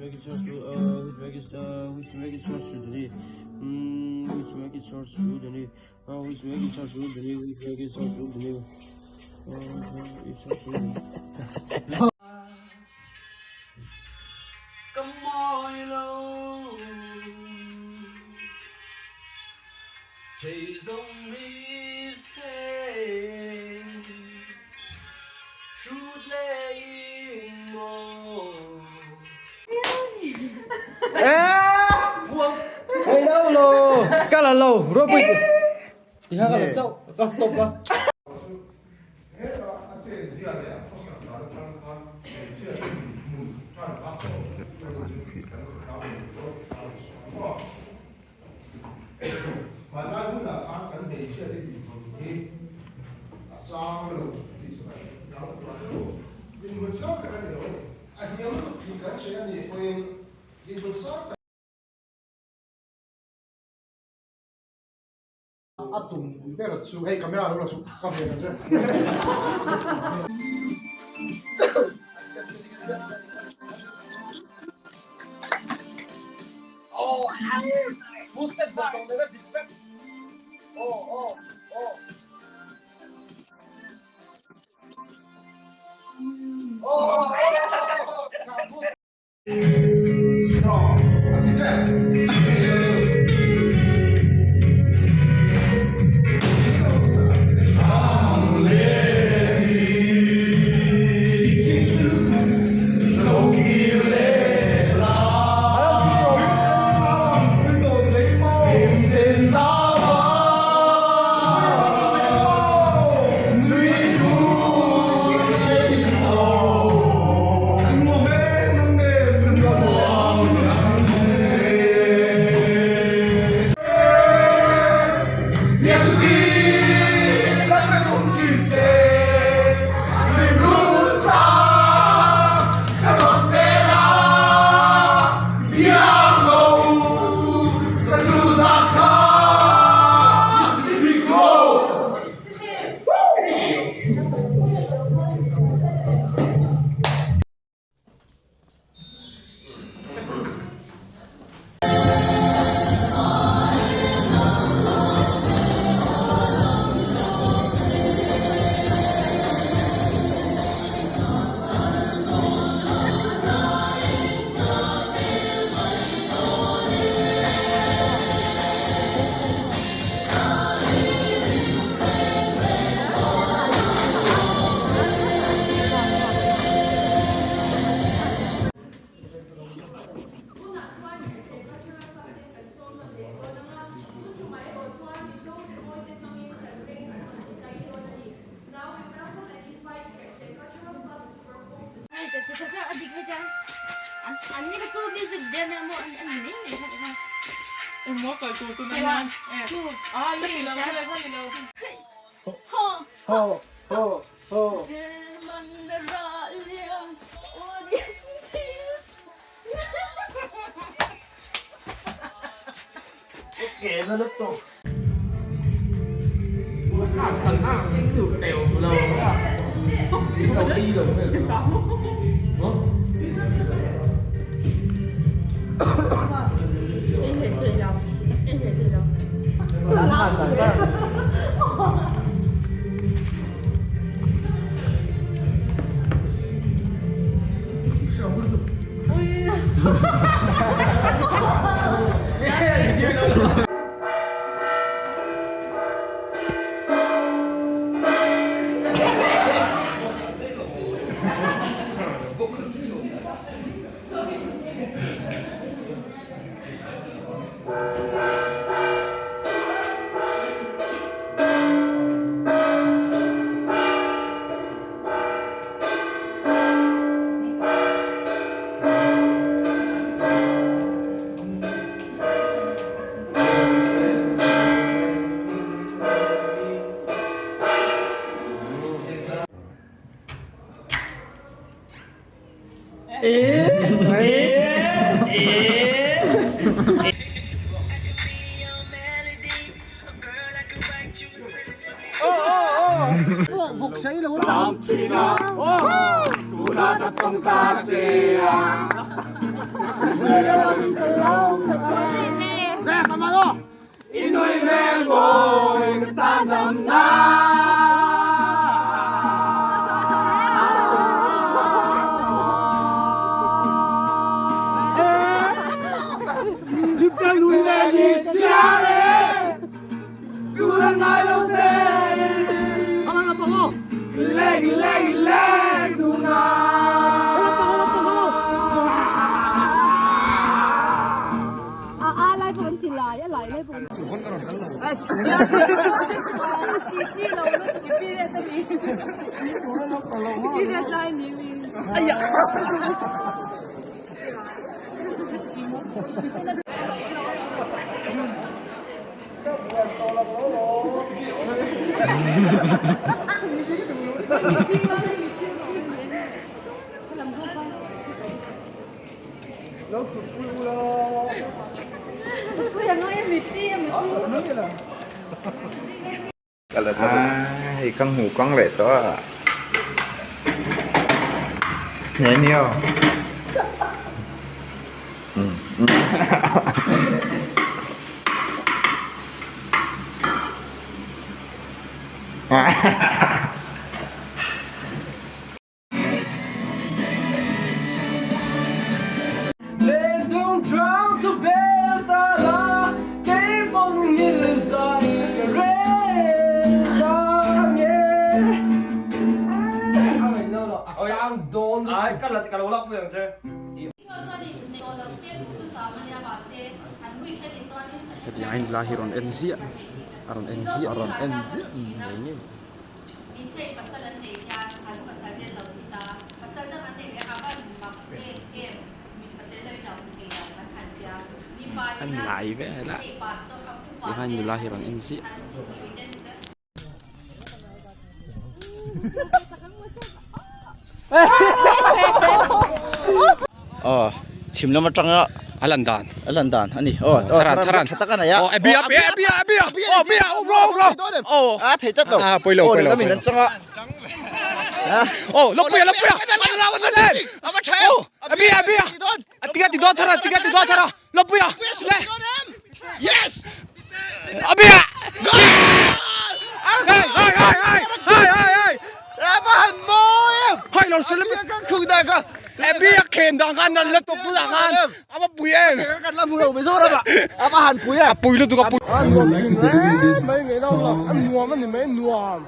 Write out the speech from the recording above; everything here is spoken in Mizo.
make it source to which make it which make it source to the which make it source to the which make it source to the which make it source to the which make it source to the. Ka mawi lo thei zawng ni se hrut leh in maw. Hei lo lo ka la lo ropui ti kha ka la chauh ka stop a. A tum ber chu hei camera lo la chu ka ve ang che. Tunah chuan Hmeichhe Cultural Club te kan sawm nawn leh dawn ang a, tun tumah erawh chuan Mizo rimawi te hmangin kan beng an rawn tlai dawn a ni. Now we welcome and invite Hmeichhe Cultural Club to perform the. Hei ka ti kha a dik hei chuan an an ni kha chu music der na maw an an ni mai mai kha ti kha. Eng maw kal tur tuna Hei hian one two ah la three ti lo start. kha la ni lo. Hei ho Ho ho ho. German Ralian Orientis. Hei ka hmu kang leh tawh a nge ni aw Hetiang a inla hi rawn en ziah a rawn en ziah a rawn en ziah ngei ngei. An lai vel a tikhan nula hi rawn en ziah. Aw chhim lam atanga a lan dan a lan dan a ni aw tharan tharan tha tak a nei a aw bia bia bia bia aw bia aw bro bro aw a thei tlat lo a pawilo pawilo lamin an changa aw lawpuia lawpuia a va tha em a bia bia a tiga ti dawn thara tiga ti dawn thara lawpuia le yes a bia hey hey hey hey hey hey hey a va han mawi em hai lo sel ka khung da ka e bia khen dan khan nan la tuk tu da khan a va pui em kan la hmu lo Mizoram ah a va han pui em a pui lutuk a pui A nuam thin hle mai ngei lo a nuam a ni mai nuam.